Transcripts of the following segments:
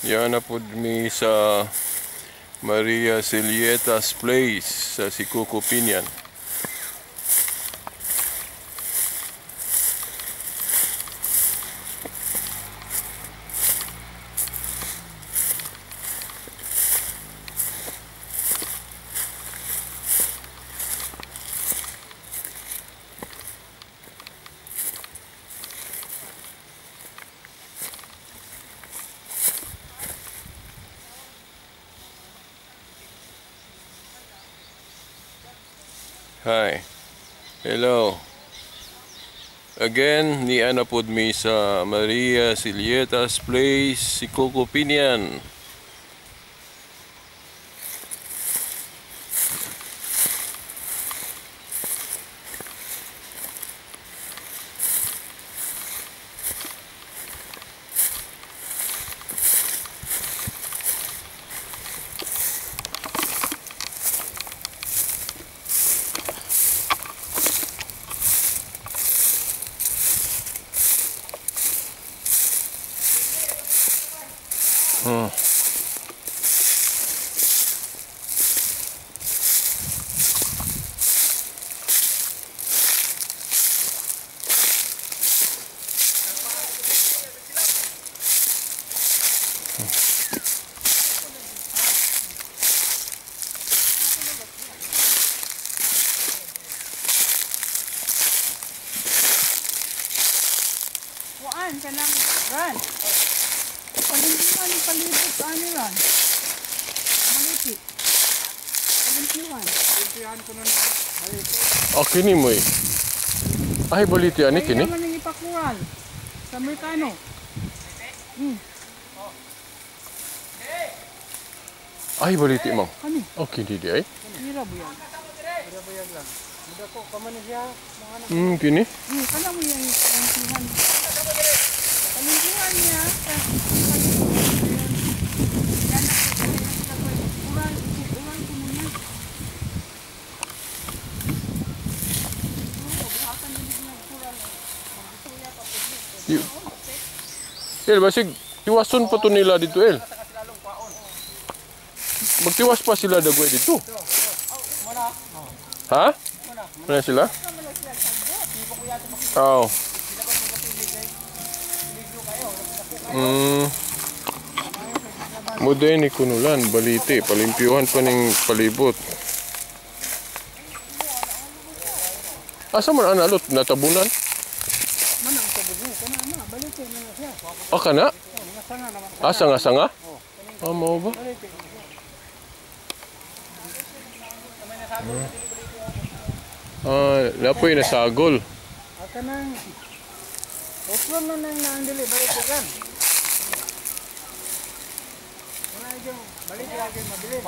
Yan na po mi sa Maria Silieta's place sa Sikuku Pinian. Hi. Hello. Again, ni ana pod mi sa Maria Silieta's place, Sikuku Pinian. Kuan ka ng ran. Palimpihan ni palibot ani ran. Maliti. Palimpihan. Limpihan ko nun. Malito. Ah, kini mo eh. Ay, baliti ani Kaya kini. man ang ipakuan. Sa Amerikano. Ay, baliti mo. Kani, Oh, kini di ay. hira buyan. Pira buyag lang. Mudako pa man siya. Mga anak. Kini. Kana mo yung palimpihan. Palimpihan niya. Ural, ural ko muna. El, basig, tiwason pa to nila dito, El. Magtiwas pa sila dagway dito. Ha? Mana sila? Oh. Muday ni kunulan, baliti, palimpyuhan pa ning palibot. Asa man ana lot natabunan? Manang tabugo. Kana na. Balite na na siya. Ah, kana? Oh, mga sanga naman. Ah, sanga-sanga? Ah, mao ba? Balite. Ah, napoy nasagol. Ah, kanang. Otro na nang naang dili. Balite lang. Wala yung balite lagi mabili.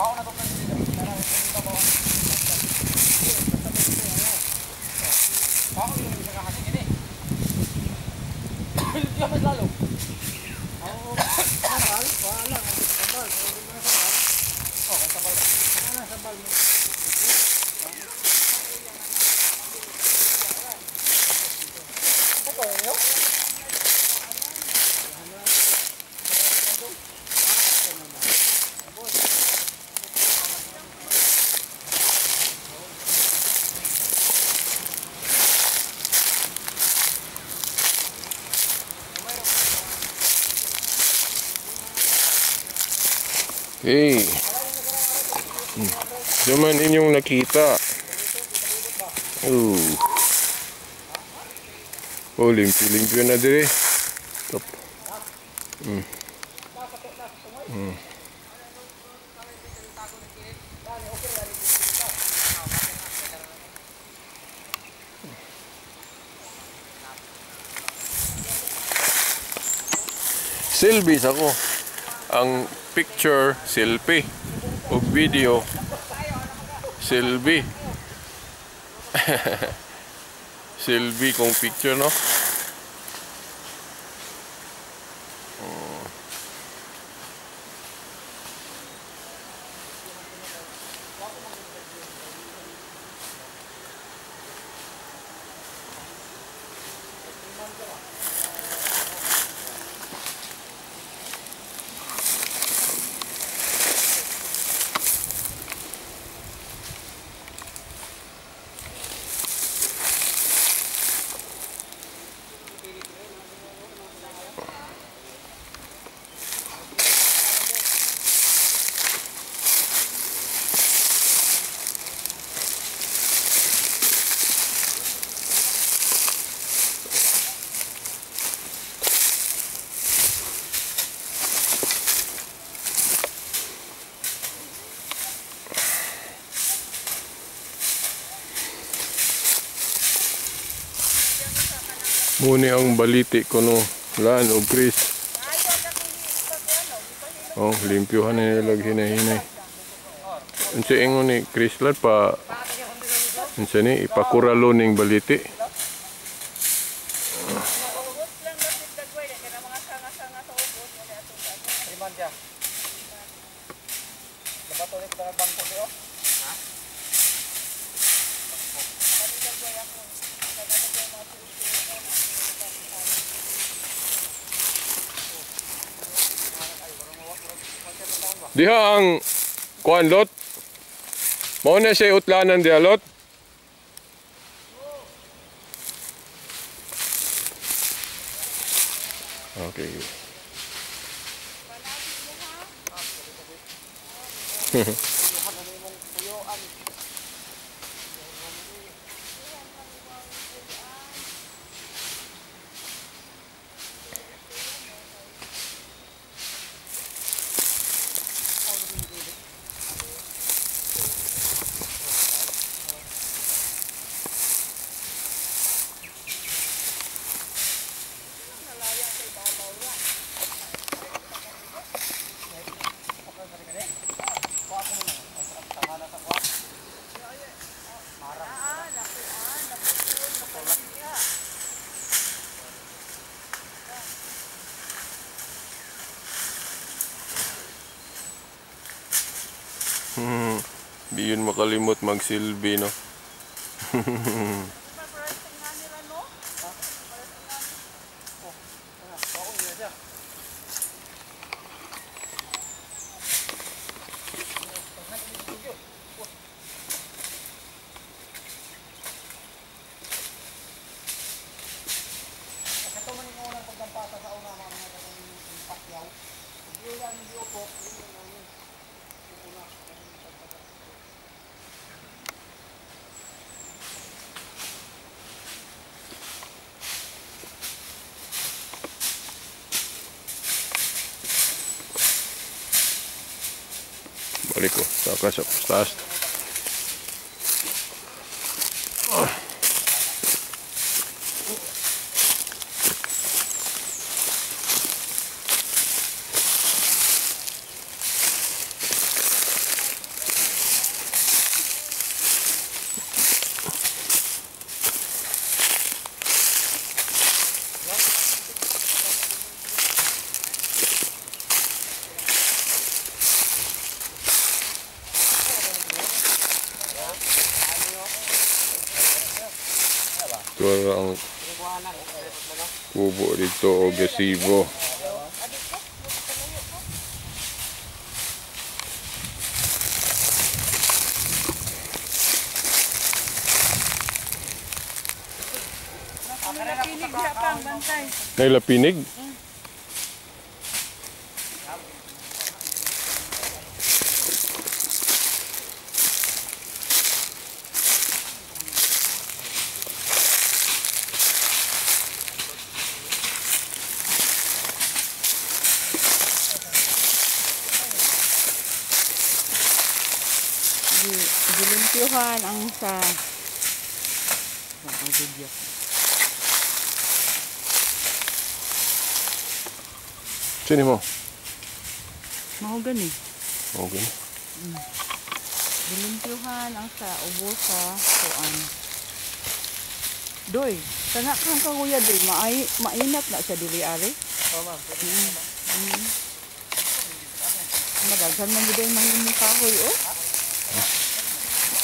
Sabal, wala. Sabal, sabal. Oh, sabal. Wala sabal mo. Okay. Duman inyong nakita. Ooh. Oh, limpyo-limpyo na dire. Top. Silbi sa ko. Ang picture selfie o video selfie. Selfie kung picture, no? Oh. Muni ang baliti kuno Lan o Chris. Oh, limpyuhan na nila hinay-hinay. Unsa ingon ni Chris Lan pa unsa ni ipakuralo ning baliti. Riman siya. Dapat ulit sa bangko niyo. Ha? Diha ang kuan lot. Mao na siya utlanan diha lot. Okay. Di yun makalimot magsilbi, no? Balik ko, saka sa taas. Ito ang kubo dito o gazebo. Lapinig siya pang bantay. Nay lapinig? Gilimpyuhan ang sa baka video. Sino mo? Mao gani. Okay. Gilimpyuhan ang sa ubo sa kuan. Doy, kana kang kaguya doy, maay mainat na siya diri ari. Oo, ma'am. Madaghan man gid ay mga kahoy oh.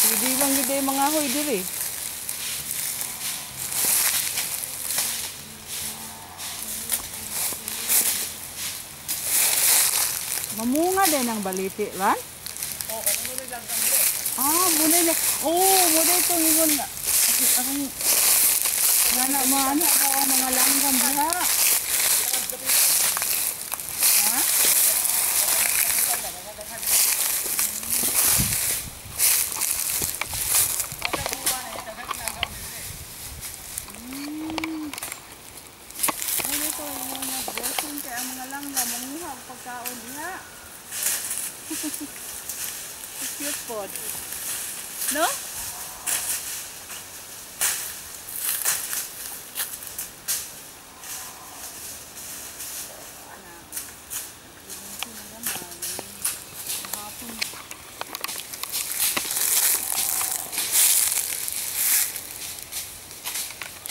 Hindi lang gid ay mga hoy diri. Mamunga din ang baliti, lan? Ah, muna na. Oh, muna itong ingon na. Akong nana maana ka ang mga langgam diha. Ha? Muna ito ingon na blessing kay ang mga langgam manguha og pagkaon diha. Cute pod. No?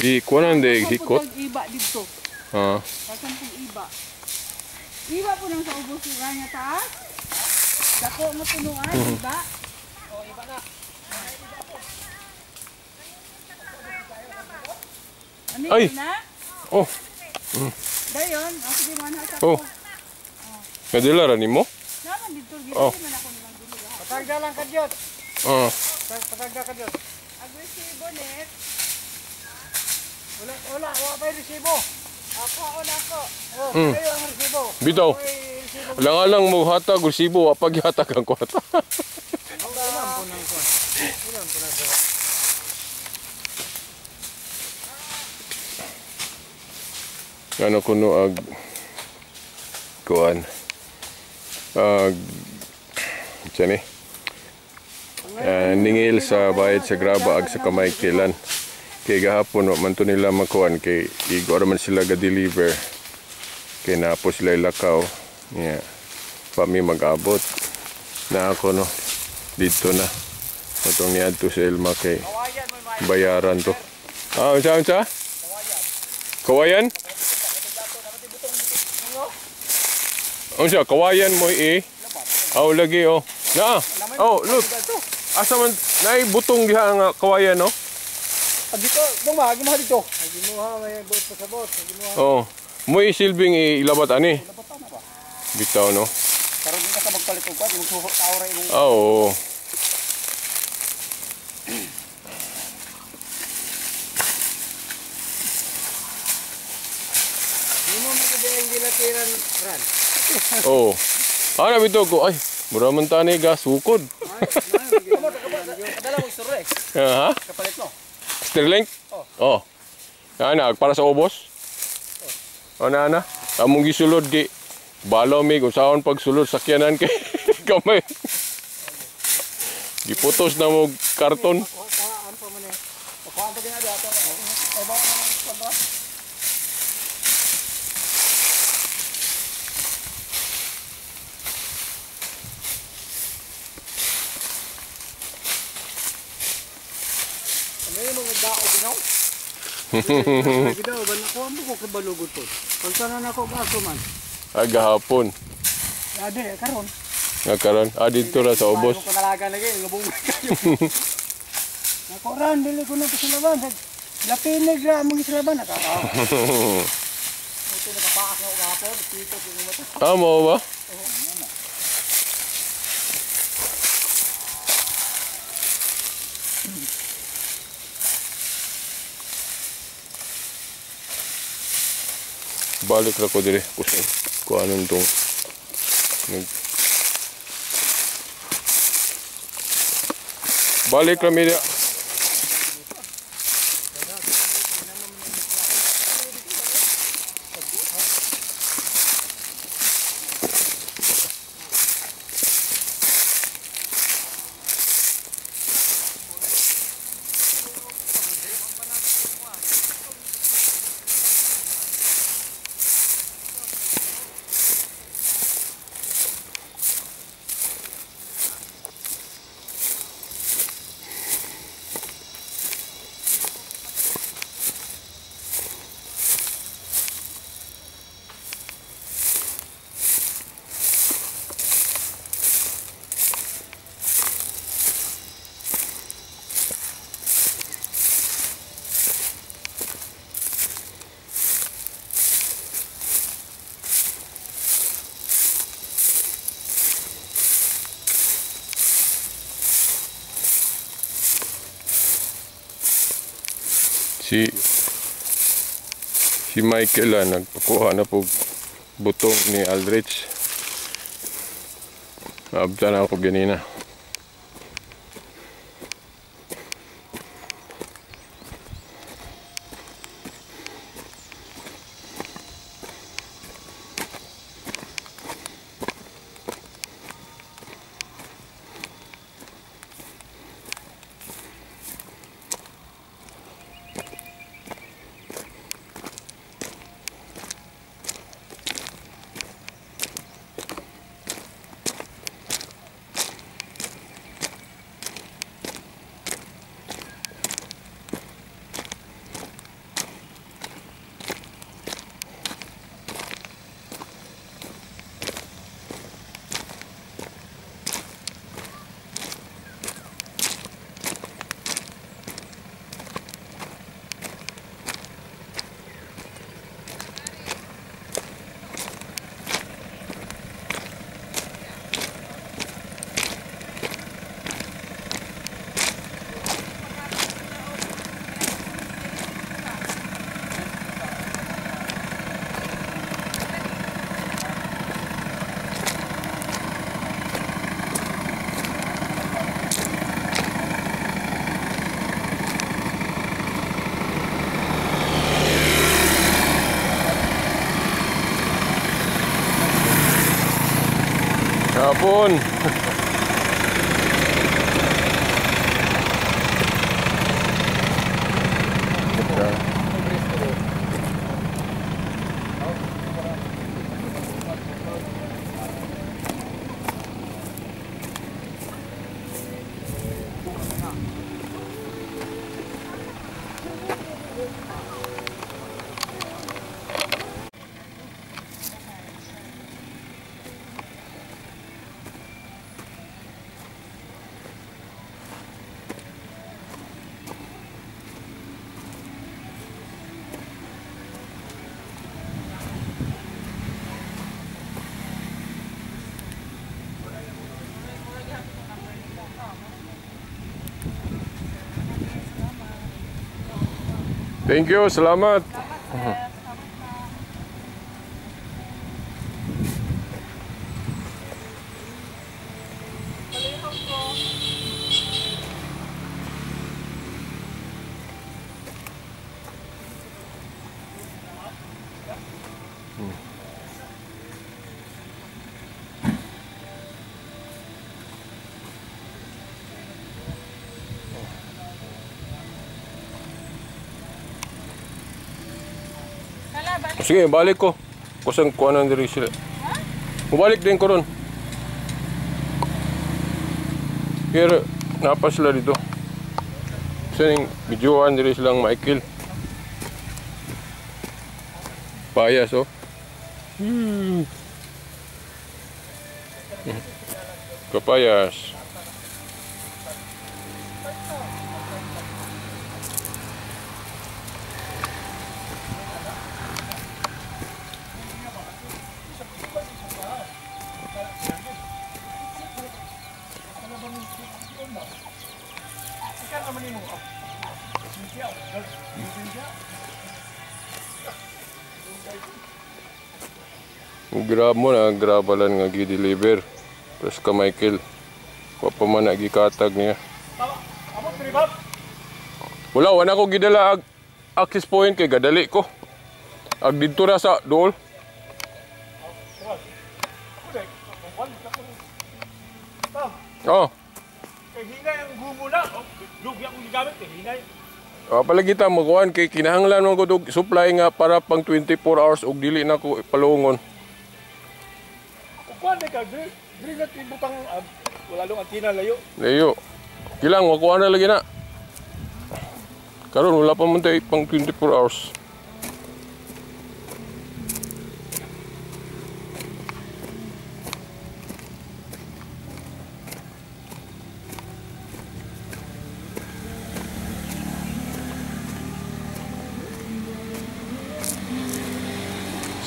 Di kuanan de hikot. Iba dito. Ah. Kasan pong iba. Iba po nang sa ubos nga taas. Dako nga punuan, iba. Oh, iba na. Ano Ay. na? Oh. Dayon, ako di man sa Oh. Nadila ra nimo? Naman dito gid Oh. man ako nilang dili. Patagda lang kadyot. Ah. Patagda kadyot. Agresibo net. Wala wala wa pa resibo. Ako wala ko. Oh, kayo ang resibo. Bitaw. Lang-alang mo hatag resibo, wa paghatag ang kwarta. Ano kuno ag kuan ag tiyan eh ningil sa bayad sa graba ag sa kamay kilan kay gahapon wa man to nila makuan kay igo ra man sila ga deliver kay napo sila ilakaw niya pa mi mag-abot na ako no dito na atong niadto sa Elma kay bayaran to. Ah, unsa unsa? Kawayan? Unsa kawayan mo eh? Aw lagi oh. Na. Oh, look. Asa man nay butong diha nga kawayan no? Dito, dong ba gimuha dito. Gimuha may bot sa sabot, gimuha. Oh. Moy silbing ilabat ani. Bitaw no. Karon di ka magpalit og kwan, imong tao ra imong. Ah, oo. Nimo mo gid ang gilatiran ran. Oh. Ana bitaw ko ay, mura man tani gas sukod. Kadala mo istorya eh. Ha? Kapalit no. Sterling? Oh. Ana para sa ubos. Oh na ana. Among gisulod gi balaw mi kung saon pagsulod sakyanan kay kamay. Giputos na mo karton. Kuhaan pa man eh. Kuhaan pa gina ato. Ay ba man ba? Ano mo nagdao ginaw? Ginaw ba na ko mo ko kabalugod to. Pagtanan ako baso man. Ay gahapon. Ade karon. Nga karon ah dito ra sa ubos. Paano ko nalaga lagi lubong kayo. Nakuran dili ko na pasilaban. Lapinig ra among isilaban nakakao. Ito nakapaak na gahapon, pito ko mata. Ah, mo ba? Balik ra ko dire kusog kuanon tong nag balik ra mi. Si Michael nagpakuha na po butong ni Aldrich. Naabta na ako ganina. Hapon. Thank you, salamat. Sige, balik ko. Kusang kuha ng diri sila. Mubalik din ko ron. Pero, napa sila dito. Sa yung videoan diri silang Michael. Payas, oh. Kapayas. Grab mo na, grabalan nga gi-deliver. Tapos ka Michael, wa pa man nagikatag niya. Wala, wala ko gidala ag access point kay gadali ko. Ag didto ra sa dool. Oh. Kay hinay ang gumo na. Lugi akong gigamit kay hinay. Palagi ta magkuan kay kinahanglan man ko og supply nga para pang 24 hours og dili na ko palungon. Kuan ka diri na tibutang wala long antina layo. Layo. Kilang makuha na lagi na. Karon wala pa man tay pang 24 hours.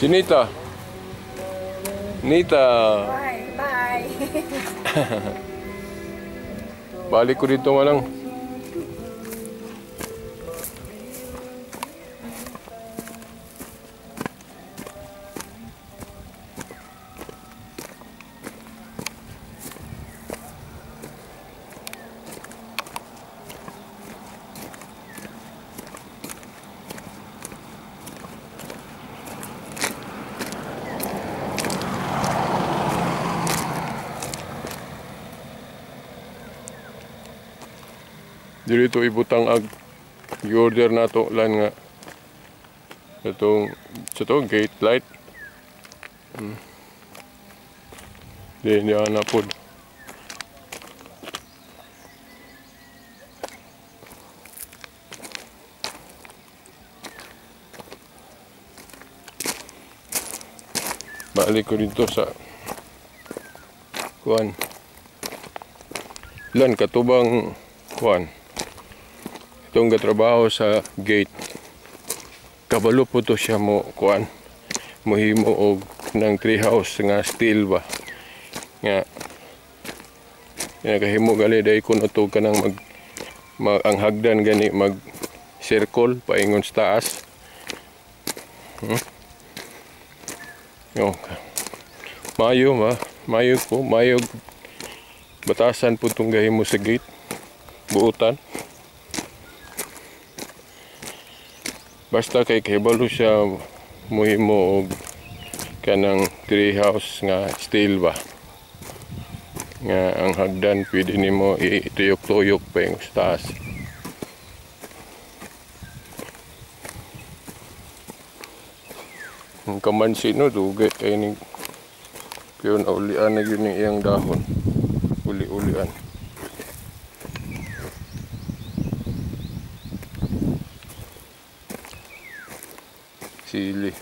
Si Nita. Nita. Bye, bye. Balik ko dito malang. Dito ibutang ag i-order nato lan nga itong sa to gate light. Di niya na pod. Balik ko dito sa kuan. Lan katubang kuan. Itong gatrabaho sa gate. Kabalo po to siya mo kuan. Mohimo og ng treehouse nga steel ba. Nga nakahimo gali dai kuno to kanang mag ang hagdan gani mag circle paingon sa taas. Yo. Mayo ba? Mayo ko, mayo batasan po tong gahimo sa gate. Buutan. Basta kay kahibalo siya muhimo og kanang treehouse nga steel ba. Nga ang hagdan pwede nimo ituyok-tuyok pa yung sa taas. Ang kamansi no, dugay kay ni pero naulian na yun yung iyang dahon. Uli-ulian. Sili.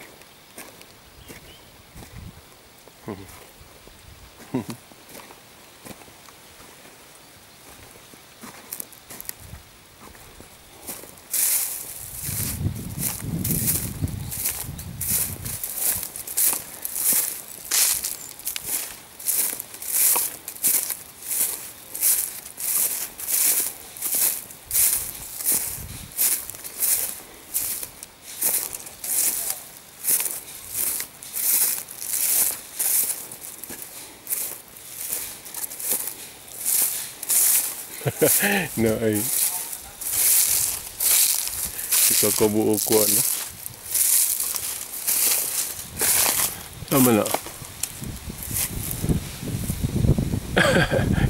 Na ay isa ka buo ko ano. Tama na.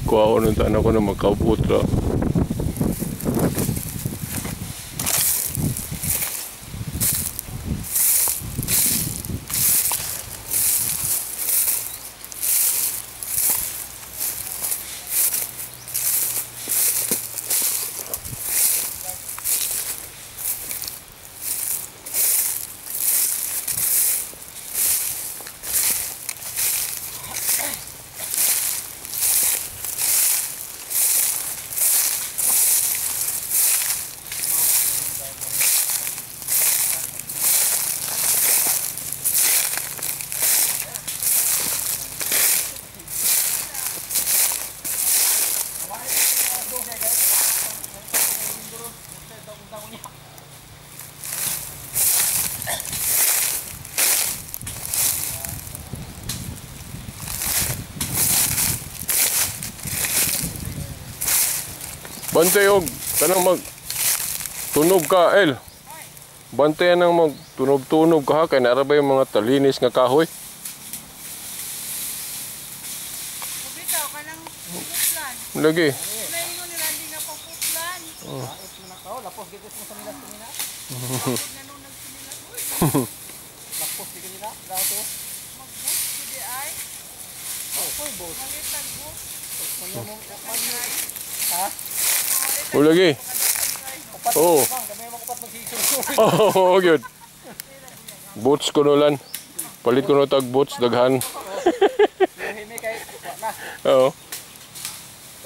Kuha ko nung tanong ko na magkabutra. Bantay og kanang mag tunog ka el. Bantay nang mag tunog-tunog ka ha kay naara ba yung mga talinis nga kahoy? Bitaw kanang putlan. Lagi. Naingon nila hindi nga pang putlan. Oh. Lapos gid mo sa milas tumina. Lapos gid nila dato. Magbus gid ay. Oh, boss. Malitag bus. Ha? O lagi. Oh. Oh, good. Boots ko nulan. Palit ko no tag boots daghan. Oo.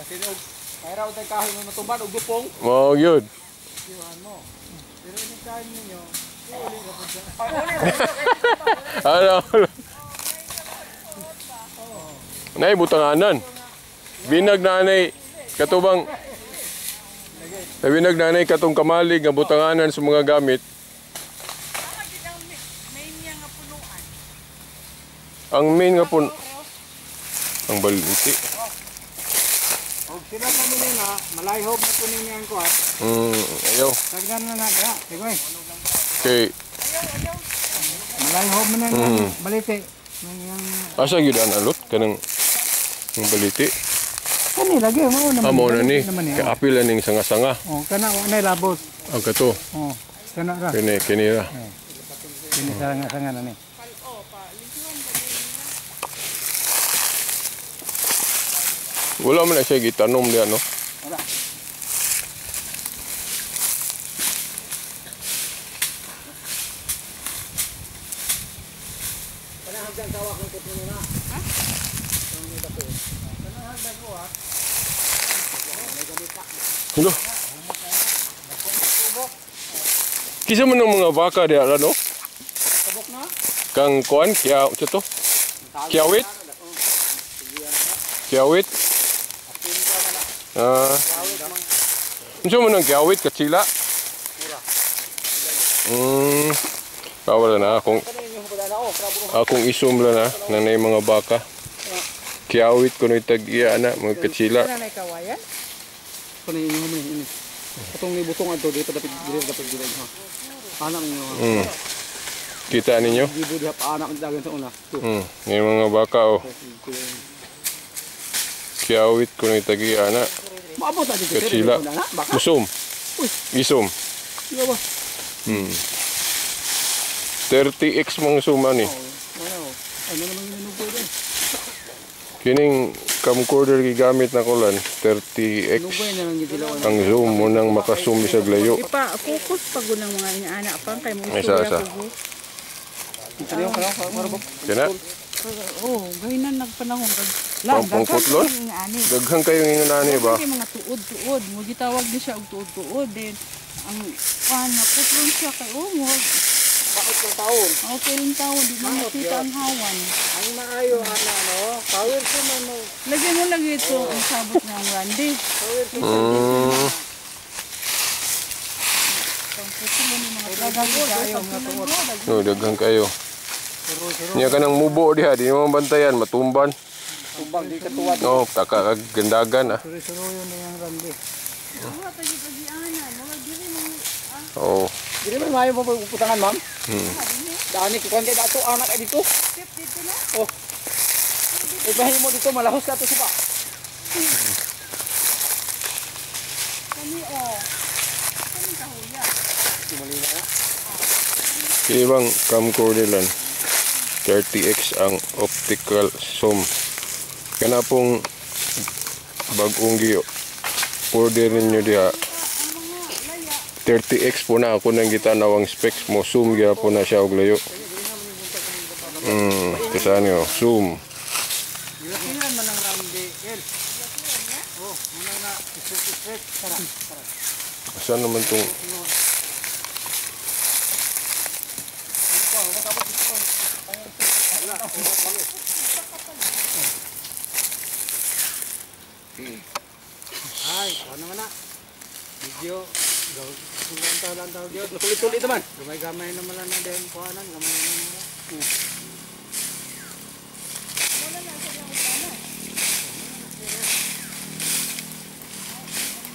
Kasi no, mayra og kahoy mo matumban og gupong. Oh, good. Pero ini kahoy ninyo, uli ka pud. Ano? Nay butanganan. Binag nanay katubang binag nanay katong kamalig nga butanganan sa mga gamit. Tama gid ang main niya nga punuan. Ang main nga pun ang baliti. Og sila pa nila na malayhob na kunin niya ang kuat. Ayaw. Sagdan na na dira. Sigoy. Kay Malayhob man na baliti. Asa gyud ang alot kanang ang baliti. Kani lagi mao naman. Amo na ni. Kay apil ning sanga-sanga. Oh, kana wa nay labot. Ang kato. Oh, kana ra. Kini kini ra. Kini sanga-sanga na ni. Wala man na siya gitanom diya no. Wala. Wala hagdan kawa kung kuno na. Ha? Hello. Kisa man ang mga baka diya ra no? Tabok na. Kang kuan kya to? Kiyawit? Kiyawit? Ah. Unsa man ang kiyawit katsila? Wala na akong isom lang na nanay mga baka. Kiyawit kuno tag-iya na mga katsila. Kana nay kawayan? Kuno inyo man ini. Katong ni butong adto dito dapat dili dapat dili ha. Anak ninyo. Kita ninyo? Gibo diha pa anak dagan sa una. Yung mga baka oh. Kiyawit ko ng tagiya na. Maabot na dito sir. Katsila. Dito na na, baka. Musom. Uy. Isom. Iya ba? 30x mong zoom ani. Ano? Ano naman yung nanugoy doon? Kining camcorder gigamit na ko lan 30x. Nugoy na lang yung sila. Ang zoom mo nang makazoom sa layo. Ipa-focus pag unang mga inaana pang kay mo Ay, isa, istorya isa. ko. Ito yung kanang para ba? Kina, Oo, gahinan nagpanahon kag lang Pangputlon? Inaani. daghan kayong ingon ani ba? Kay mga tuod-tuod, mo gitawag ni siya og tuod-tuod then ang kuan na putlon siya kay oh mo. Bakit ng taon? Okay lang taon, di man makita ang hawan. Ang maayo ana no, power ko man mo. Lagyan mo lagi ito ang sabot ng Randy. Pangputlon yung mga Kayo mga tuod. No, daghan kayo. Nya kanang mubo diha, di mo bantayan, matumban. Tumbang di katuwad. No, taka kag gandagan ah. Suro-suro yun na yung randi. Duha pa gyud pagianan, mga diri mo Oo. Dili man maayo mo pagputangan, ma'am. Dani ko kay dato anak ay dito. step dito na. Oh. Ibahin mo dito malahos ka to suba. Kami oh. Kami kahuya. Malina na. Kini bang camcorder lan 30x ang optical zoom. Kana pong bag-ong gi order ninyo diha 30x po na ako nang gitanawang specs mo zoom gyapon na siya og layo. Kasaan niyo zoom. Gilakihan man ang randi, El. Oh, muna na straight straight. Tara. Saan naman tong Ay, ano man na. Video lantaw-lantaw gyud. Tuloy-tuloy naman. Gamay-gamay naman lang na din kuhanan, gamay naman. Wala na sa iyang utana.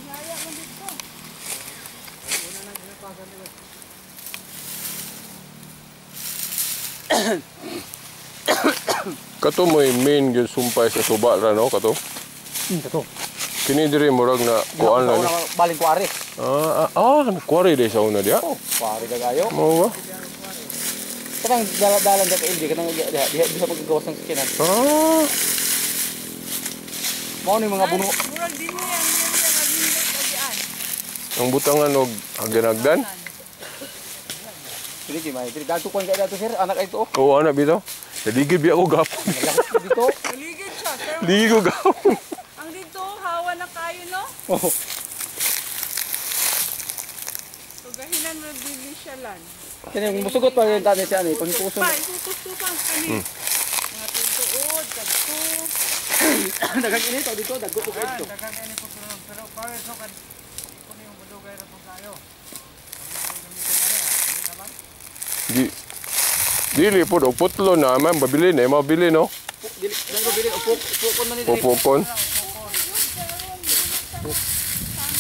Laya man dito. Una na ginapasan nila. Kato mo'y main gyud sumpay sa suba ra no kato? Kato. Kini diri murag na kuan na ni. Baling kuari. Kuari day sa una diha. Oh, kuari kagayo. Mao ba? Kanang dalan ka kay LG kanang diha diha bisa paggawas ng sakinan. Ah, Mao ni mga buno. Murag dinhi ang area nga lindot agian. Ang butangan og haginagdan. Dili kay may dili dato kuan kay dato sir, anak ay to. Oo, ana bitaw. Naligid biya ako gapon. Malahos ko dito. Kaligid siya. Pero Ligid ko gapon. ang dito hawa na kayo no. Oh. So gahinan mo dili siya lan. Kini musugot pa gyud tani siya ani pangpuso. Pa ikukus pa kani. Mga tuod kadto. Daghang ini to dito, dagko ko kay dito. Di dili po og putlo na man mabili na mabili no. Dili dagko bili upok upokon man ni dili. Pupukon.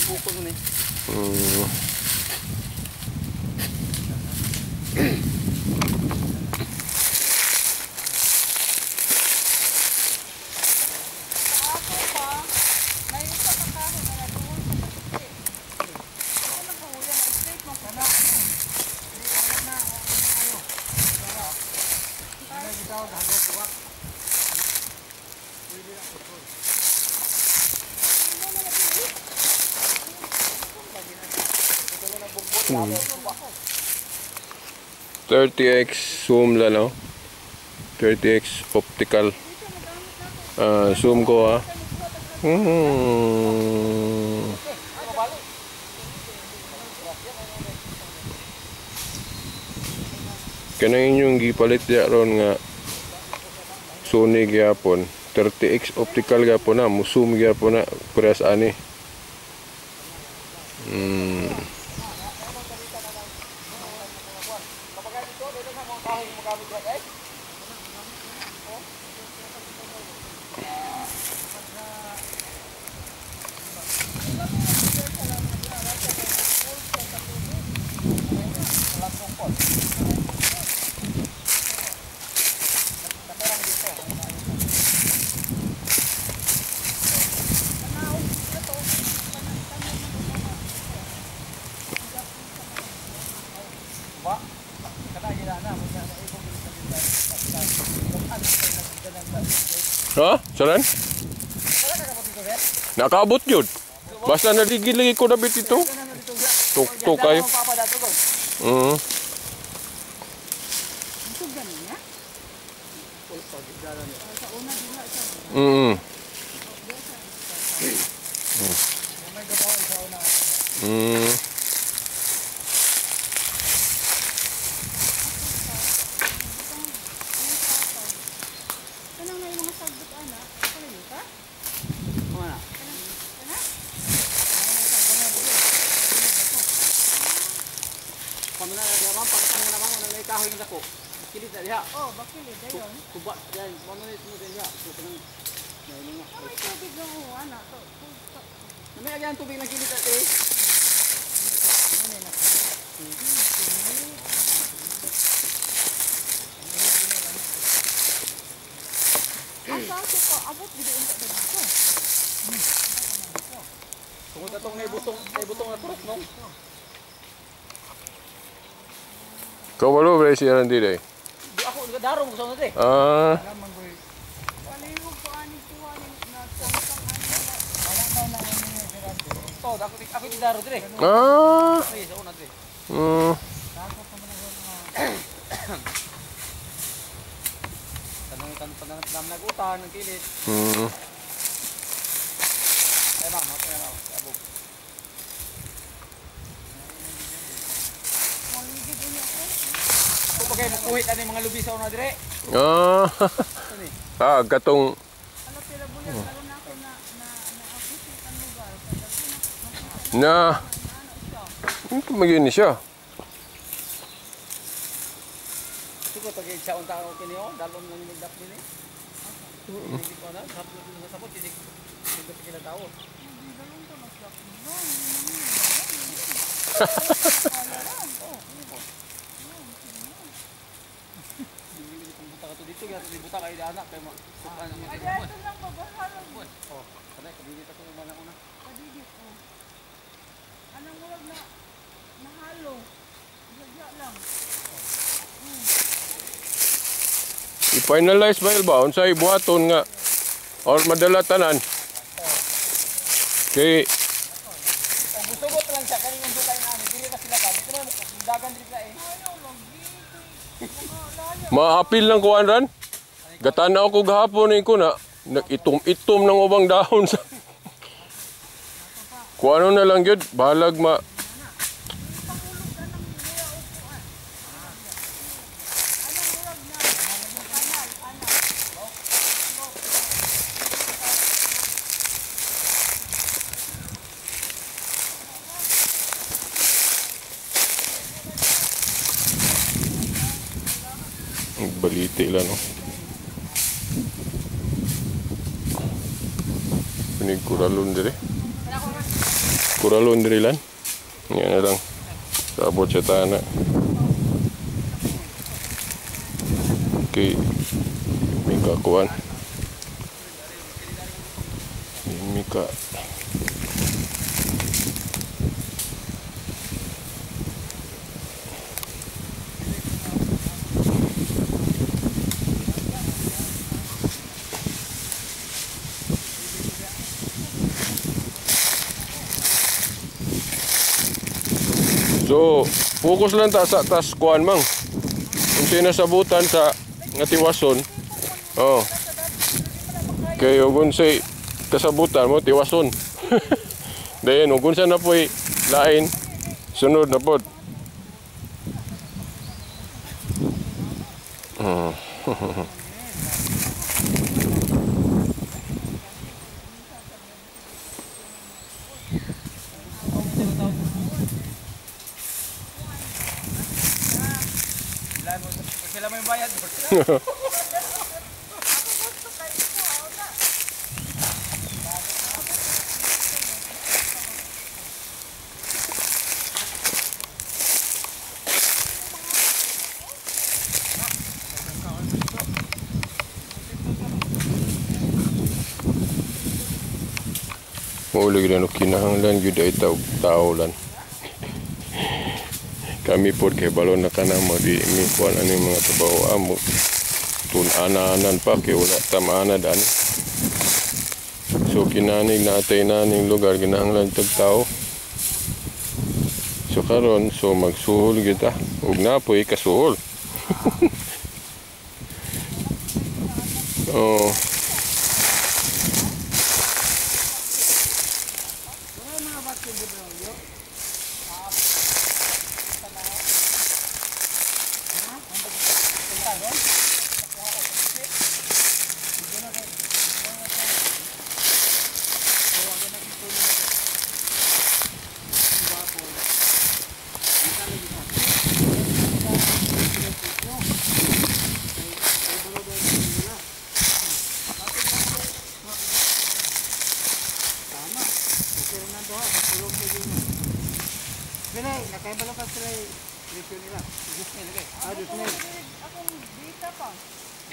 Upokon man ni. Ako pa may usa ka kahoy nga naduol sa kaspi. Ako nang kahuya nga straight mo kana. Hmm. 30x zoom la no. 30x optical. Zoom ko ah. Kanang inyong gipalit diya ron nga Sony gyapon 30x optical gyapon na, mo-zoom gyapon na parehas ani. Ba? Kana gina na mo na ibog Ha? Saran? Nakaabot yun. Basta naligid-ligid ko na bit ito. Tuk-tuk kayo. Kanang may mga sagbot ana, kalayo ka? Mana? Kana? Pamuna na diha ma'am, pagkatang na ma'am, may kahoy nga dako. Kilit na diha. Oh, bakilid dayon. Kuba yan, mo na ito diha. So kanang may mga. Ah, may tubig na oh, ana to. May agyan tubig lang kilit ate. Asa ko ko abot gid unta dito. Tungod atong nay butong na turok no. Kawalo ba si Randy day? Di ako darong gusto na te. Ah, Palihog ko ani kuha ni na tangtang ani. To, ako di daro dire. Ah. Ay, sa una dire. Tanong tanong tanong nam nagutan ng kilit. Ay ma'am, ay ma'am, abog. Maligid unya ko. Kung pa kayo makuhit ani mga lubi sa una dire. Ah. Ah, katong Ala pila bulan karon ako na na na appreciate ang lugar. Kada ko na na ano siya. ito magini siya. Suko pag sa unta ako kini oh, dalom lang ni dap dinhi. Hindi ko na, sapot na sapot hindi hindi kila tao. Hindi dalong ta mas dap. No. Hindi ko buta ka to dito, gyud buta kay anak kay sukan ang Ay, mga ito lang babahalog. Oh, kanay kabinit ako ng mga una. Kadidit oh. Anong murag na nahalo. Lagya lang. I-finalize ba ba unsa ibuhaton nga or madala tanan. Kay Og gusugot lang siya kani yung dukay na ani, dili ra sila ka. Dili man dagan dili sila eh. Ayaw lagi. Mga layo. maapil lang kuan ran. Gatanaw ko gahapon eh ko na nag-itom-itom ng ubang dahon sa Kuano na lang gyud bahalag ma Pangulog ka ng luya upuan. Anong murag na kanal, ana. Baliti lang no. Kunig kuralon dire. Kuralon dire lan. Yan na lang. Sabot sa tana. Okay. May kakuan. May ka. So, focus lang ta sa tas kuan mang. Kung sinasabutan sa nga tiwason. Oh. Kay ug unsay kasabutan mo tiwason. Dayon ug unsa na poy lain sunod na pod. Sila mo yung bayad. Maulig na no kinahanglan gyud ay tao lan. Kami pod kay balon na kana mo di mi kuan ani mga trabaho amo. Tun-ananan pa kay wala tamana dan. So kinanig na atay naning lugar ginahanglan tag tao. So karon so magsuhol kita ug napoy kasuhol. Oh.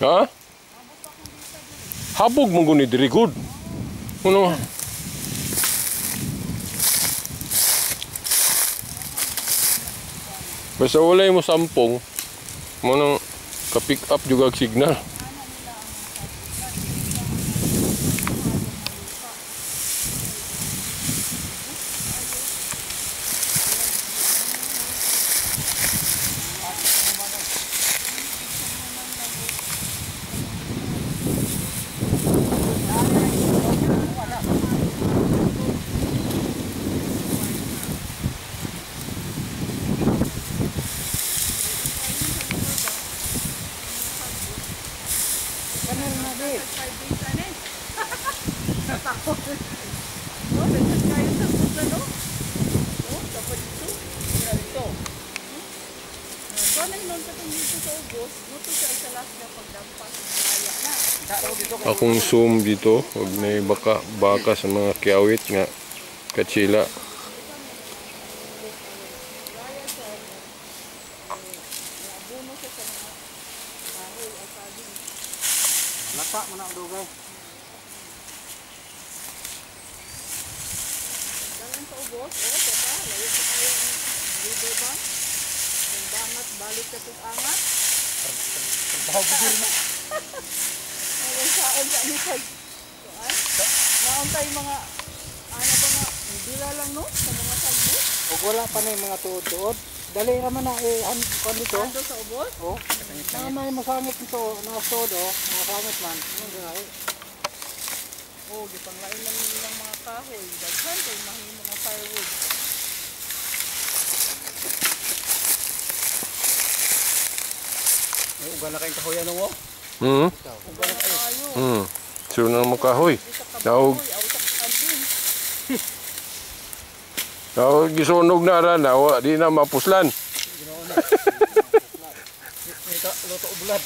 Ha? Habog mo guni diri good. Ano? Basta walay mo sampung, mo nang ka-pick up juga ang signal. Akong zoom dito, wag na baka sa mga kiawit nga katsila. Lata mo na ang dugay. Dalan sa ubos, oh, teka, layo pa kayo ang river bank. Yung bangat, balik sa tugangat. Trabaho gud na. Ang saon sa anisag. Naon tayo mga, ano ba nga, dila lang no, sa mga sagbo. Ug wala pa na yung mga tuod-tuod. Dali ra man na kuan dito. Ando sa ubos? Oh. Mga may masangit nito, mga tuod oh, masangit man. Ano dai? Oh, gipanglain lang nilang mga kahoy. Daghan kay mahimo mga firewood. Ay, uga na kayong kahoy ano mo? Sure na mo kahoy. Naog. Naog gisunog na ra na, wa di na mapuslan. Luto bulad.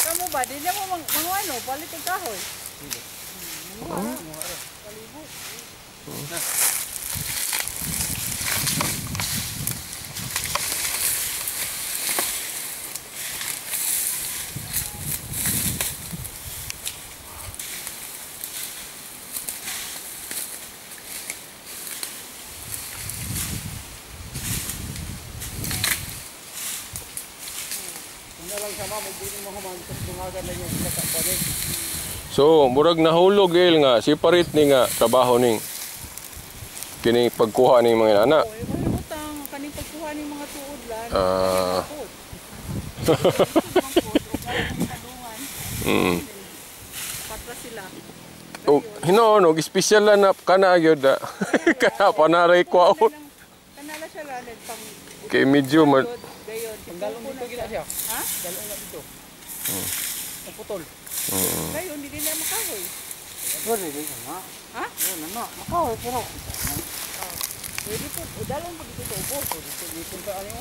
Kamo ba di na mo mangwano palit og kahoy. Kalibo. So, murag nahulog il nga separate ni nga trabaho ning kini pagkuha ning mga anak. Oh, utang kaning pagkuha ning mga tuod lan. Patra sila. Oh, hinoon og espesyal lang na kana gyud da. Kana panaray kwaon. Kanala siya lang pang kay medyo man Dalong dito gina siya. Ha? Dalong na dito. Ang putol. Kayo hindi na makahoy. Pwede din na. Ha? Yun na, makahoy pero. Pwede po, dalong po dito sa ubos. Dito dito pa ano.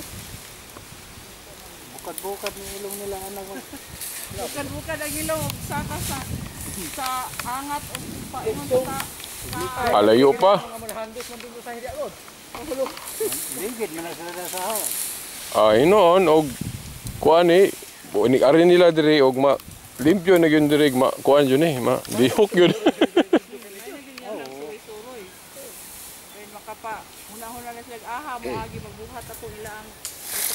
Bukad-bukad ni ilong nila anak. Bukad-bukad ang ilong saka sa angat o paingon sa Alayo pa. Ligid man sila sa hawa. Ah, hinoon og kuan ni ari nila diri og ma limpyo na gyud diri ma kuan jud ni ma lihok gyud. Suroy-suroy. Then makapa huna-huna na sila aha mo moagi magbuhat ako ilang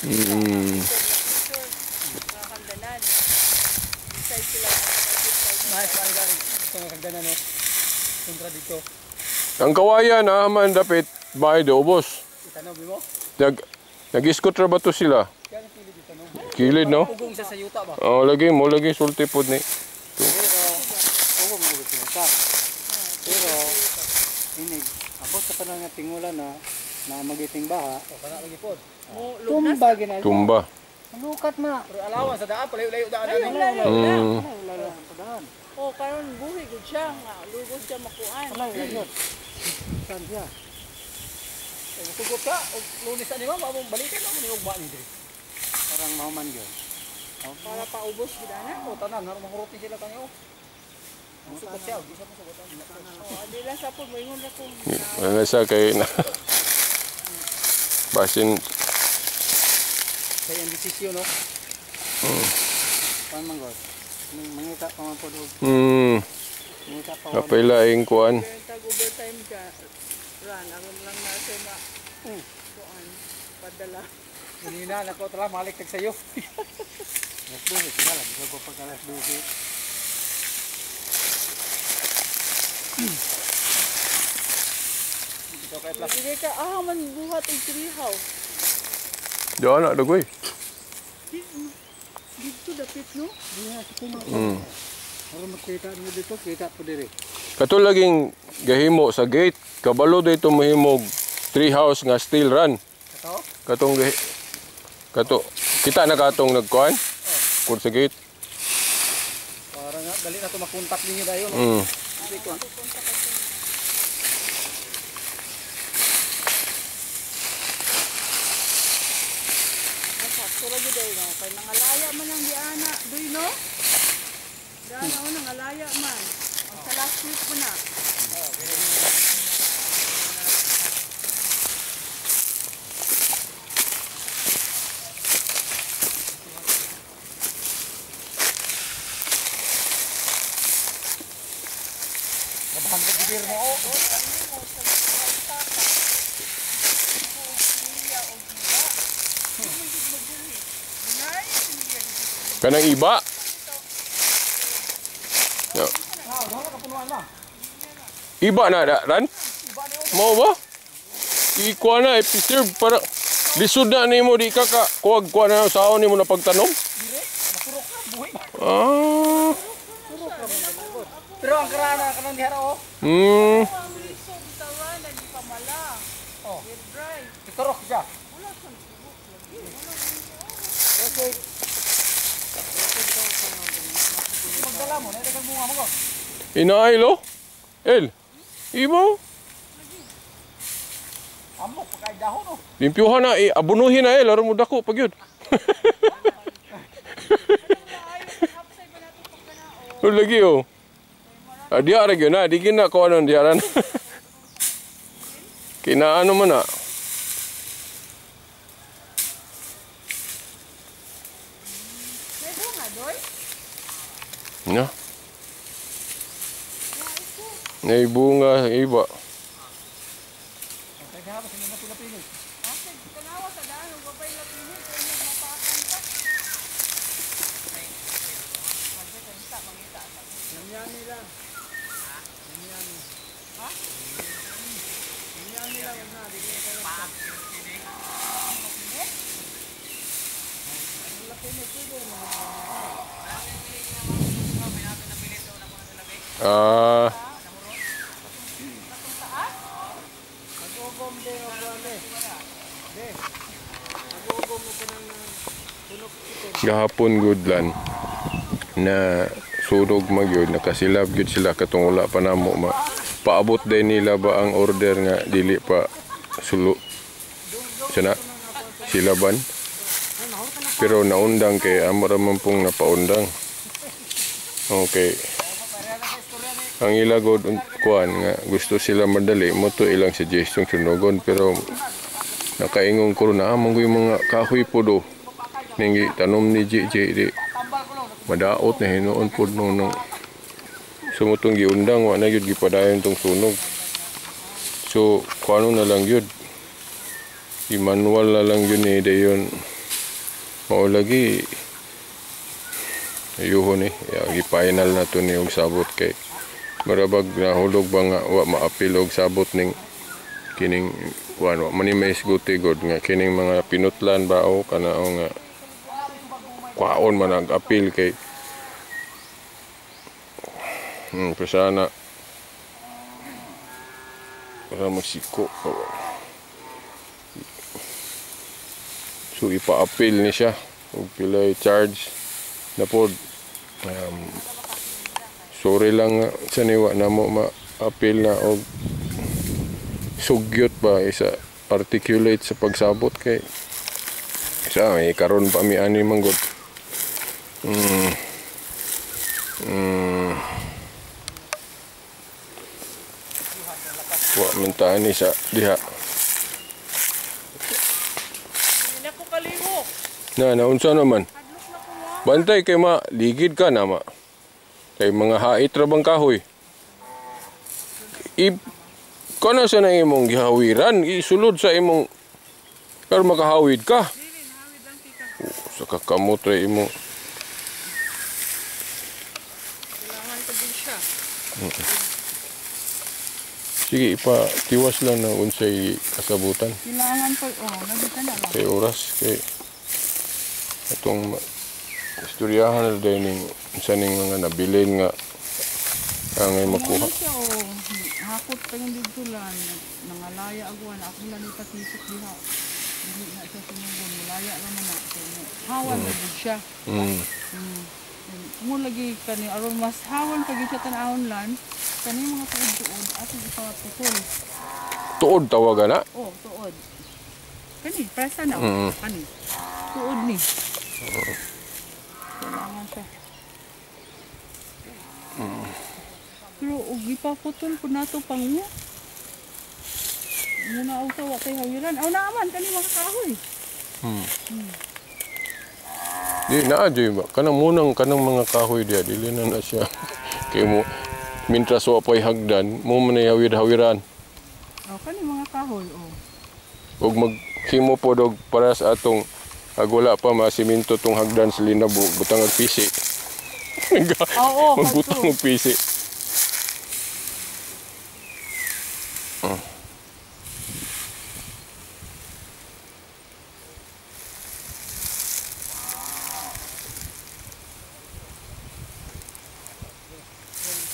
picture mga kandanan. Inside sila Nice ang gari. Ito nga kagdanan no. Kontra dito. Ang kawayan ah man dapit bahay do ubos. Itanom mo. Nag-iskot ra ba to sila? Kaya ang kilid itanom. Kilid no? Ugong sa sayuta ba? Oh, lagi mo lagi sulti pod ni. Pero ugong mo sa. Pero inig abot sa panahon nga tingulan na na magiting baha. O kana lagi pod. Tumba ginay. Tumba. Lukat na. Pero alawan sa daan palayo-layo daan Layo, layo, layo. Daan. Oh, karon buhi gud siya nga lugod siya makuan. Palayo Saan siya? Tugot ka, og Lunes ani ma'am, among balikan amo ni ugma ni diri. Parang mahuman gyud. Para paubos gid ana. O tanan, harong mahurot ni sila kanyo. Sugot siya, di siya masugot. Oh, adi lang sa pod moingon ra ko. Wala sa kay na. Basin Kay ang desisyon no. Kuan man god. Mangita pa man pod og mangita pa man. Kapailaing kuan. Pero tag overtime ka run aron lang na siya ma kuan padala. Kanina nako tala malik tag sayo. Alas 12 sila lang, ko pag alas 12. Ito kay plus. Sige ka ah man buhat og tree house. Diyan na dagoy. Dito dapit no. Para makita mo dito, kita po diri. Kato laging gahimo sa gate, kabalo dito mahimog tree house nga steel run. Kato? Katong kato kita na katong nagkuan. Kur sa gate. Para nga dali na to makontak ninyo dayon. Hindi ko. Sakto ra gyud ay no. Kay nangalaya man ang diana, doy no. Diana oh nangalaya man. Ang sa last week po na. Nabahan ka gobyerno oh. Kanang iba. No. Ah, wala ka punuan na. Iba na da, ran? Mao ba? Ikuha na, i-preserve para lisod na nimo di ka ka kuwag kuha na saon nimo na pagtanom. Dire, napurok na buhi. Ah. Pero ang karana kanang dihara oh. Ang liso bitawan nagpamala. Oh. Get dry. Iturok siya. Wala siyang tubok lagi. Wala Okay. Magdala mo, naidagang bunga mo ko. Inaay lo. El. Ibo. Amok, pagkain dahon oh. Limpyuhan na, abunuhin na laro mo dako pag yun. Oh, lagi oh. Ah, diya ra gyud na, di gyud na ko anon diya ra na. Kinaano man na. May bunga doy? No. May bunga iba. Teka, hapos hindi na pila-pili. Asa tanawa sa daan ug babay lapinit kay nagmapakan pa. Mangita sa. Yami lang. Yami. Ha? Yami lang na, di ko kaya. Ah, Mag-ugom de o kuan de. De. Mag-ugom mo pa ng tunok itim. gahapon goodlan na sunog magyud nakasilab gyud sila katong wala pa namo ma paabot day nila ba ang order nga dili pa sulo sana silaban pero naundang kay amo ra man pong napaundang. Okay, ang ila god kuan nga gusto sila madali mo to ilang suggestion sunogon pero nakaingon ko na among yung mga kahoy po do ningi tanom ni JJ di madaot na hinuon pod nung nung sumutong giundang wa na gyud gipadayon tong sunog. So kuano na lang gyud I-manual na lang yun eh dayon mao lagi ayuhon eh gi-final na to ni og sabot kay marabag nahulog ba nga wa maapil og sabot ning kining kuan wa man ni maisguti god nga kining mga pinutlan ba o kana o nga kwaon man ang apil kay pasana para magsiko. So ipa-appeal ni siya og pilay charge na pod. Sorry lang sa niwa na mo ma-appeal na og sugyot ba isa articulate sa pagsabot kay isa may karon pa mi ani manggod. Wa man ta ani sa diha. Na naunsa naman. Bantay kay ma ligid ka na ma. Kay mga hait ra bang kahoy. I kana sa na imong gihawiran, isulod sa imong pero makahawid ka. Sa kakamot ra imo. Kailangan ko din siya. Sige, ipatiwas lang na unsay kasabutan. Kailangan ko, oh, nagita na lang. Kay oras kay itong istoryahan na din ning sa ning mga nabilin nga angay makuha. Siya, oh, hakot pa yung dito lang. Nangalaya agwan. Ako lang ipatisok diha. Hindi na siya sumugod. Malaya lang na. Hawan na siya. Mo lagi kani aron mas hawan pag siya tan-awon lan. Kani mga tuod-tuod atong ipaputol. Tuod tawagan na? Oh, tuod. Kani, presa na. Kani. Tuod ni. Kailangan siya. Pero og ipaputol po nato pang mo. Muna og tawa kay hawiran. Aw naaman kani mga kahoy. Di naa jud ba kanang munang kanang mga kahoy diha dili na na siya. Kay mo mintras wa pay hagdan mo man hawir-hawiran. Oh, kani mga kahoy oh. Og maghimo pod og para sa atong agwala pa masiminto tong hagdan sa Linabo, butang og pisi. Oo, magbutang og pisi.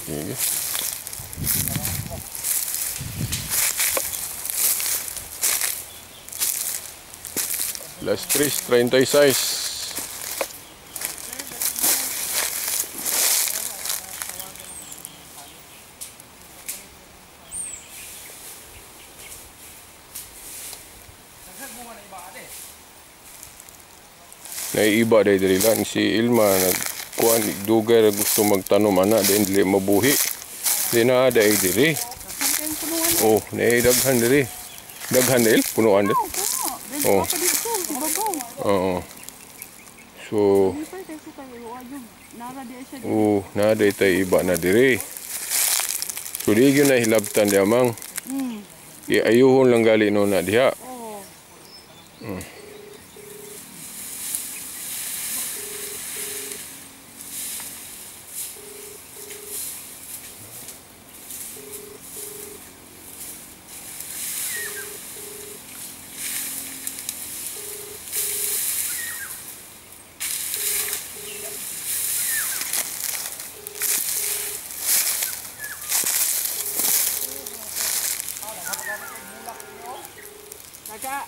Sige. Las 3:36. Naiiba dahil diri lang si Ilma nagkuan dugay ra gusto magtanom ana din dili mabuhi. Di na dahil diri. Oh, naidaghan diri. Daghan dili punuan diri. Oh. Oo. So, oh, na day tay iba na diri. So di gyud na hilabtan diha mang. Iayuhon lang gali no na diha.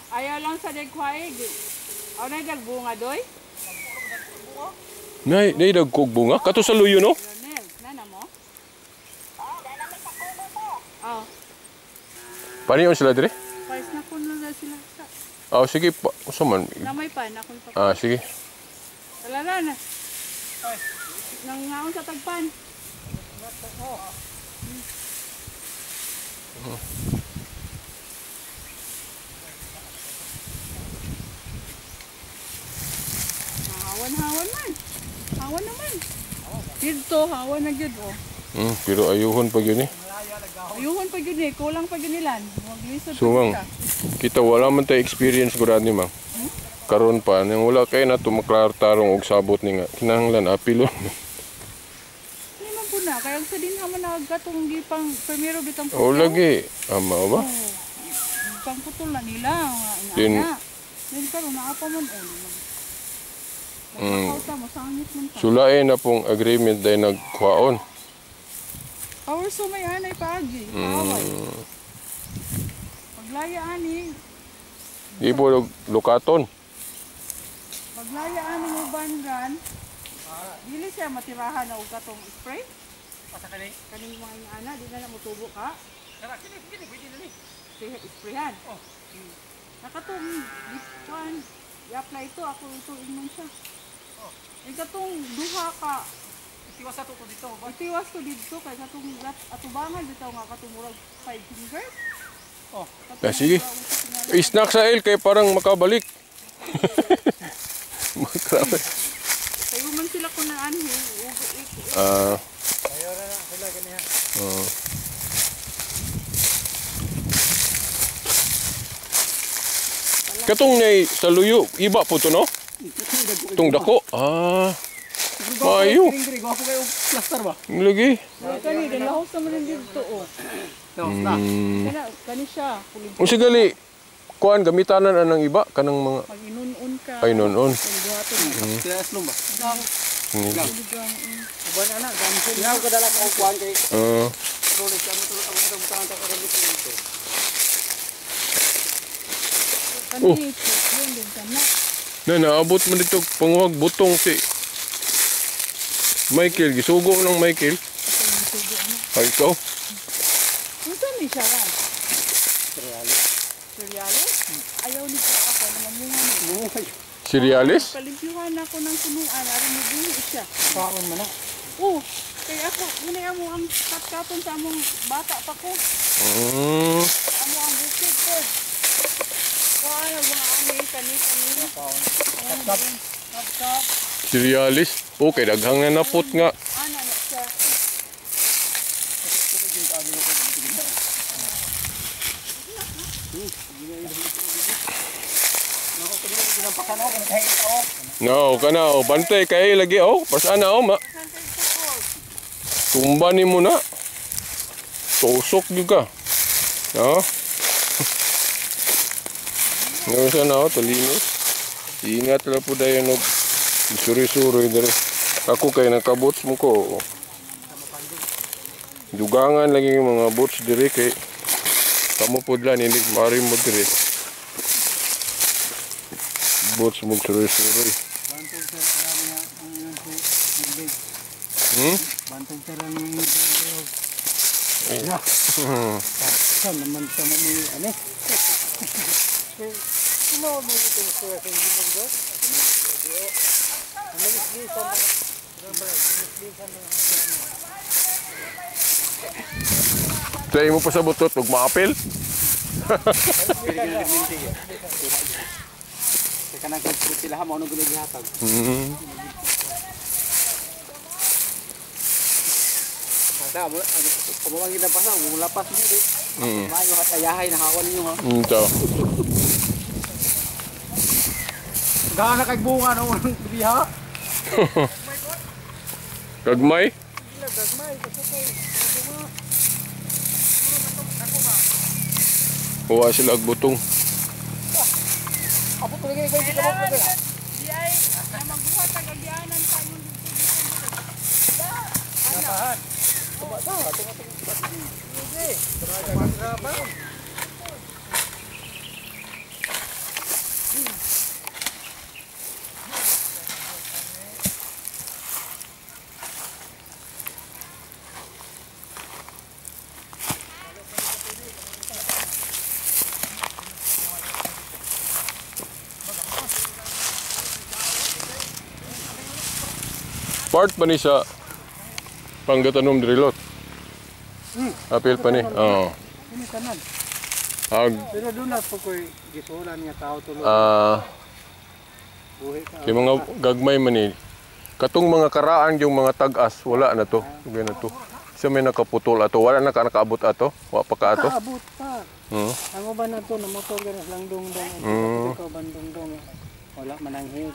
Ayaw lang sa degkway. Aw na dagbunga doy? Nay, nay dagkog bunga kato sa luyo no? Lionel, nana mo? Oh. Paniyon sila dire? Pais na kuno na sila sa. Oh, sige pa, usa man. Namay pa na kun pa. Ah, sige. Talala na. Nangaon sa tagpan. Hawan-hawan man. Hawan naman. Dito, hawan na gyud oh. Pero ayuhon pa gyud ni. Ayuhon pa gyud ni, kulang pa gyud nilan. Maglisod So, pa mang, kita. kita wala man tayo experience gud ni mang. Karon pa nang wala kay na to maklaro tarong og sabot ni nga kinahanglan apilon. Di man po na kay ang sa dinha man nagkatong gipang primero bitang O lagi ama ba? Oh, pangputol na nila nga Din- ana. Then karon naa pa man oh. Magpakauta mo sangit man ta. Sulain na pong agreement dahil nagkuhaon. Power so may anay paagi. Paaway. Paglaya ani, Di po lukaton. paglaya ani mo banran. Dili siya matirahan na og katong spray. Asa kani? Kaning mga ana di na na motubo ka. Kara kini kini pwede na ni. Sprayan. Oh. Nakatong kuan i-apply ito ako ito ingon siya. Oh. Ay katong duha ka Itiwas sa to dito ba? itiwas ko didto kay katong atubangan bitaw nga katong murag 5 fingers. Oh. Katong Ah, sige. murag unsa tingali. Snack sa El kay parang makabalik. Grabe. Kayo man sila kun na anhi ug Ah, Ayo na na sila ganiha. oo. Katong nay sa luyo, iba po to no? Itong dako. Ah, Maayo. Gwapo kayo plaster ba? lagi. Kani dalahos naman din didto oh. No, na. Kana kani siya kulig Unsa gali kuan gamitanan anang iba kanang mga pag-inun-un ka. ay noon. Kung buhaton mo. Sila aslom ba? Mm. Uban ana, gamsin. Yaw kadala ka og kuan kay Ah, rolex amo to amo to butangan ta karon dito. Kani Oh. yun din kana. Na naabot mo dito panguhag butong si Michael gisugo ng Michael. Ay ikaw. Unsa ni siya ran? Real. Seryales? Ayaw ni siya ako na mamunga ni. Cereales? Palimpyuhan ako ng punuan aron mubuhi siya. Paon man na. Oh, kay ako muna amo ang katkaton sa among bata pa ko. Amo ang bukid ko. Kuan ang mga ani kani kani. Paon. Kap Kap Cereales? Okay, daghang na napot nga. ana na siya. No, kana oh, bantay kay lagi oh. Pasana oh ma. Saan kay tukod? Tumba ni mo na. Tusok gyud ka. No? No sana oh, talinos. Ingat lang po dayon og suri-suri dire. Ako kay nakabots mo ko. Oh. Dugangan lagi yung mga boats dire kay kamo pod lang hindi mari mo dire. Boats mo suri-suri. Bantog sir alam niya ang iyon si Big. Hmm? Bantog sir ang iyon si Ya. Saan naman sa mo ni ano? Tumawag mo ito sa sa inyo Try mo pa sa butot ug maapil. Sa kanang sila mo ano gulo gihatag. Kada mo mo man kita pasa mo lapas mo di. Mayo at ayahay nahawan ninyo ha. To. Gana kay bunga no unang biha. Gagmay? Kuha sila og butong. Apo tuloy kay kay kamo Kailangan di ay na magbuhat ang agyanan sa imong dito. Part pa ni sa Pangatanom Drilot. Apil pa ni. Oo. Ini tanan. Ag Pero doon na po ko'y gisulan nga tao tuloy. Buhi ka. kay mga gagmay man ni. Katong mga karaan yung mga tag-as wala na to. Ugay na to. Sa may nakaputol ato, wala na ka nakaabot ato? Wa pa ka ato? Kaabot pa. Ang uban na to, na motor ganas lang dongdong. Ikaw bandong-dong. Wala man ang hig.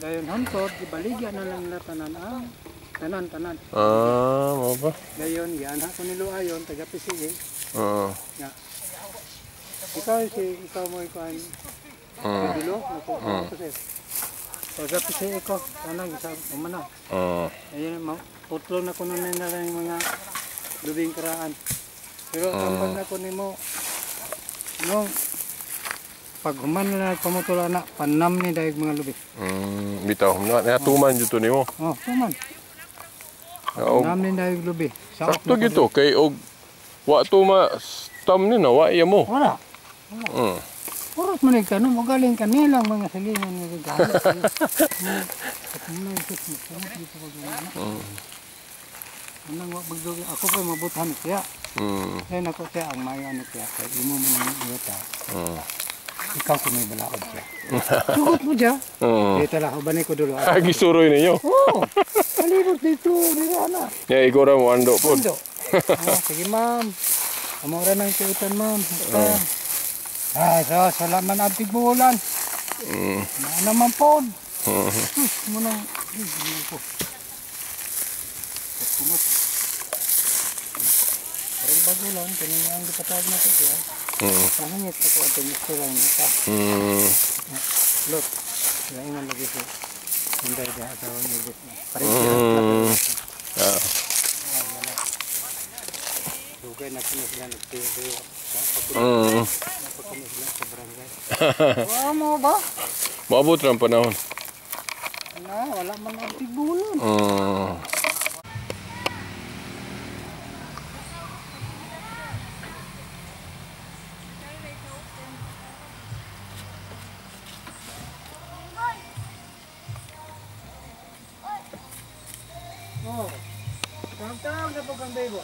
Dayon hantod, ibaligya na lang nila tanan ang tanan-tanan. Mao ba? Dayon gianha ko nilo ayon taga PCA. Nga. Ikaw si ikaw mo ikuan. Dulo nako ko sir. Taga PCA ko tanang sa umana. Ayun mo putlo na kuno nila yung mga lubing karaan. Pero tambag na ko nimo no pag human na pamutula na panam ni dayeg mga lubi. Bitaw na natuman jud to nimo. Oh, tuman. Panam ni dayeg lubi. Sakto gito kay og wa to ma tam ni na wa iya mo. Wala. Purot man ka no magaling kanilang mga silingan nga gagamit. Anang wa magdugi ako pa mabuthan siya. Kay nako siya ang mayo ano siya kay imo man ang yuta. Ikaw kung may balaod siya. Sugot mo siya. Dito lang, ubanay ko dulo. Ah, gisuroy ninyo? Oo. Palibot dito, dito na. Ya, igora mo, ando po. Ando. Sige ma'am. Amora ng tuutan ma'am. So, salamat ang tigbulan. Na naman po. Muna. Ko. Kumot. Parang bago lang, kanina ang gipatawag na ito siya. Pahangit ako at ang lang nita. Look, kailangan lagi ko. Hindi na asawa niyo. Parang Dugay na kami sila nagtiyo-tiyo. Napagkami sila sa barangay. Wala mo ba? Maabot lang panahon. Na, wala man ang tibulan. Oh, tawag na po kang baby.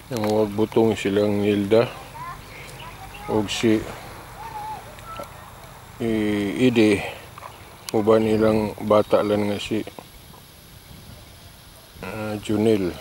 Ang wagbutong silang Nilda og si Ide uban ilang bata lang nga si Junel.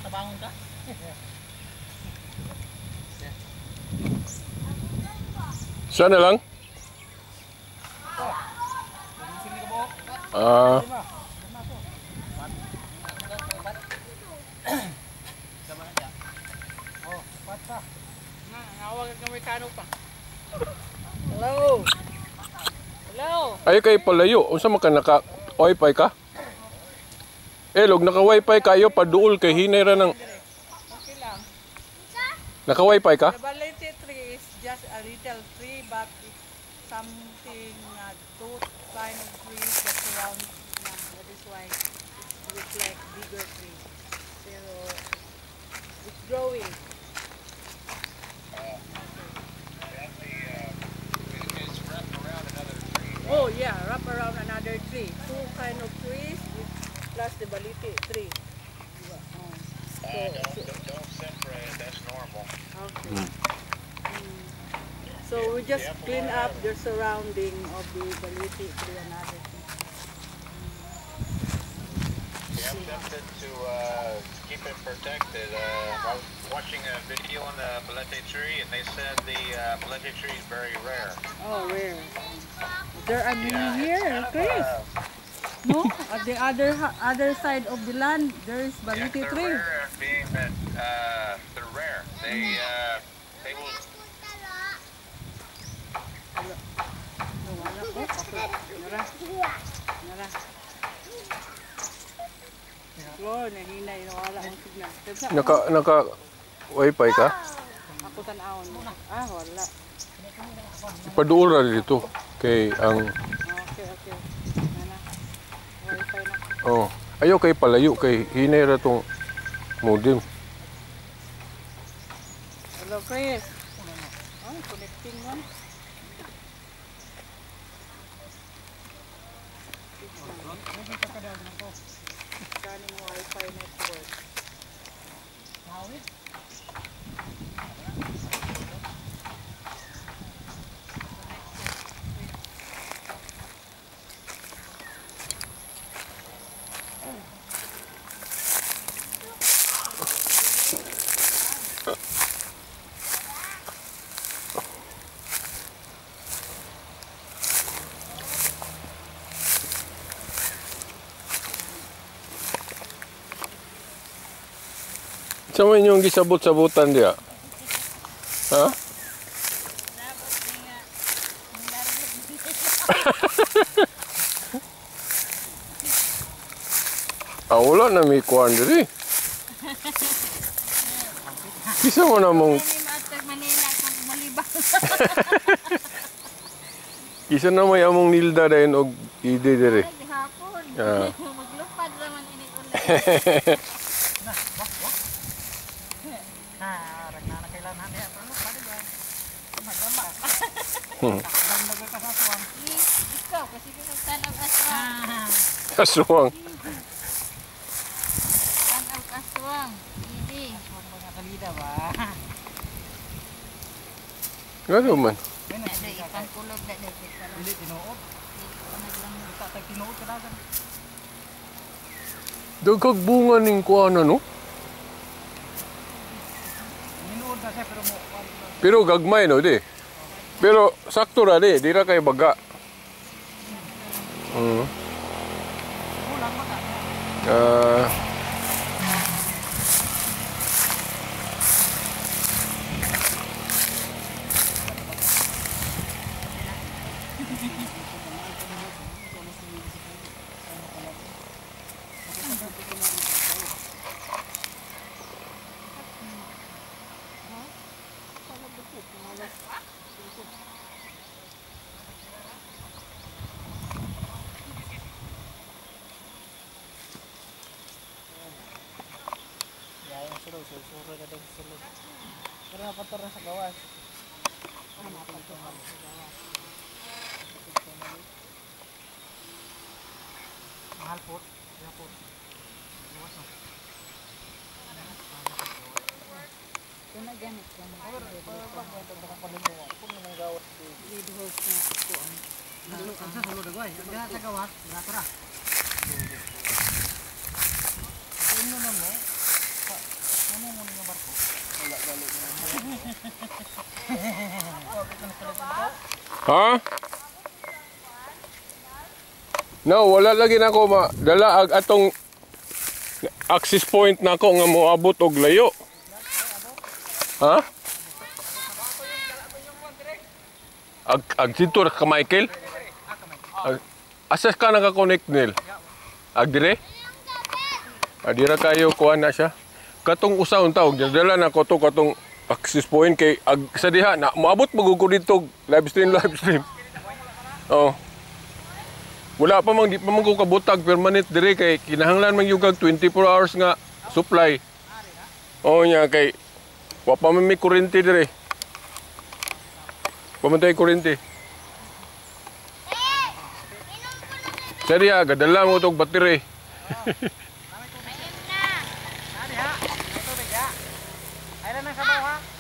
Tabangon ka? Sana lang? Ah. Hello. Hello. Ay kay palayo, unsa man ka naka wifi ka? Eh log naka wifi kayo paduol kay hinay ra nang. Okay lang. Naka wifi ka? The balete tree is just a little tree, but it's something two kind of trees that surround na. That is why it looks like bigger tree. Pero it's growing. Oh yeah, wrap around another tree. Two kind of trees with plus the balete tree. Diba? Oh. So, Don't separate it. That's normal. Okay. So we just clean up the surrounding of the balete tree and other things. You have something to keep it protected. I was watching a video on the balete tree, and they said the balete tree is very rare. Oh, rare. There are many here, Chris. No, at the other side of the land, there is Yeah, balete they're tree. rare, being that they're rare. They will. Oh, wala ko. Nara. Nara. Oh, nahinay, nawala ang signal. Naka wifi ka? Ako tan-awon mo. Ah, wala. Paduol ra dito kay ang Okay, okay. Nana. Wifi na. Oh, ayo kay palayo kay hinay ra tong modem. Hello, Chris. Oh, connecting one. Scanning Wi-Fi network. Sa man inyong gisabot-sabutan diya? Ha? Ah, wala na may kuwan diri. Kisa mo na mong Kisa na may among Nilda dayon og ide diri. Ah. Maglupad raman ini ulit. Ikaw kasi tanaw aswang. Aswang. Tanaw aswang. Hindi. Ngano man? Ipangkulog na dito. Dili tinuod. Kita tinuod kadagan. Dagkag bunga ning kuan ano? Tinuod na siya pero mo. Pero gagmay no di. Pero sakto ra di, di ra kay baga. Pero napator na sa gawas. Mahal po. Kaya po. Kuna ganit ka mo. Lead horse na kuan. Ang sa sulod agway. Ang sa gawas, wala ra. Ha? No, wala lagi na ako madala ag atong access point nako nga moabot og layo. Ha? Ag dito ra ka, Michael? Asa ka naka-connect nil? Ag dire? Adira kayo kuha na siya. Katong usa unta og dala na ko to katong access point kay ag sa diha na moabot magud ko dito live stream live stream. Oh. Wala pa mang di pa man ko kabutag permanent dire kay kinahanglan man gyud kag 24 hours nga supply. Oh nya kay wa pa man may kuryente dire. Wa man tay kuryente. Sa diha gadala mo tog battery. Ay na nang sabaw ha.